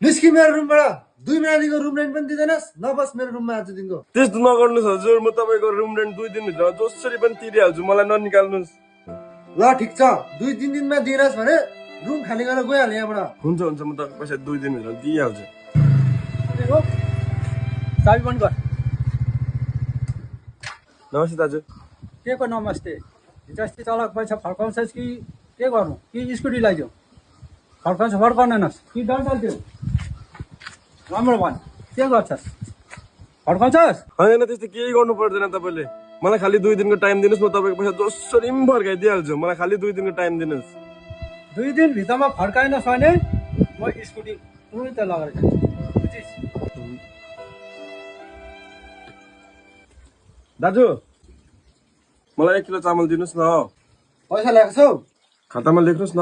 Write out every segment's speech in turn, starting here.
निस्कि मेरो रुमबाट 2 मिनेटको रुम रेन्ट पनि दिँदैनस् नबस मेरो रुममा आज दिनको त्यस्तो नगर्नुहोस् हजुर म तपाईँको रुम रेन्ट 2 दिनभित्र जसरी पनि तिरिहाल्छु मलाई ननिकाल्नुहोस् ल ठिक छ 2-3 दिनमा दिइरस् भने रुम खाली गरेर गइहाल यहाँबाट हुन्छ हुन्छ म तपाईँको पैसा 2 दिनभित्र दिइहाल्छु चाबी बन्द गर नमस्ते दाजु के को नमस्ते हिजो अस्ति चलाक पैसा फर्काउँछस् कि के गर्नु कि स्कुटी लैजाऊ फर्काउँछ फर्काउनेनस् कि डल्टल्थ्यो राम्रो भन् के गर्छस् फर्काउँछस् होइन त्यस्तो केही गर्नु पर्दैन तपाईँले मलाई खालि 2 दिनको टाइम दिनुहोस् म तपाईँको पैसा जसरी पनि फर्काइदिइहाल्छु मलाई खालि 2 दिनको टाइम दिनुहोस् 2 दिनभित्रमा फर्काएनस् भने म स्कुटी तुरन्त लगेर जान्छु बुझिस् दाजु मलाई 1 किलो चामल दिनुहोस् न पैसा ल्याएको छौ खातामा लेख्नुहोस् न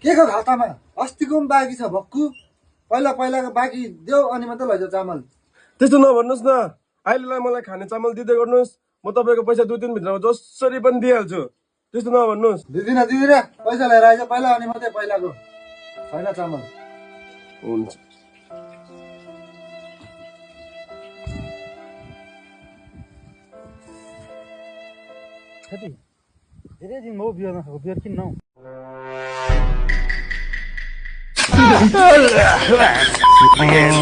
के को खातामा अस्तिको पनि बाँकी छ भक्कु पहिलाको बाँकी देऊ अनि मात्रै लैजाऊ चामल त्यस्तो नभन्नुहोस् न अहिलेलाई मलाई खाने चामल दिँदै गर्नुहोस् म तपाईँको पैसा 2 दिनभित्रमा जसरी पनि दिइहाल्छु त्यस्तो नभन्नुहोस् दिदिन पैसा लिएर आइज पहिला अनि मात्रै पहिलाको छैन चामल हुन्छ साथी धेरै दिन भयो बियर नखाएको बियर किन नौ Yes.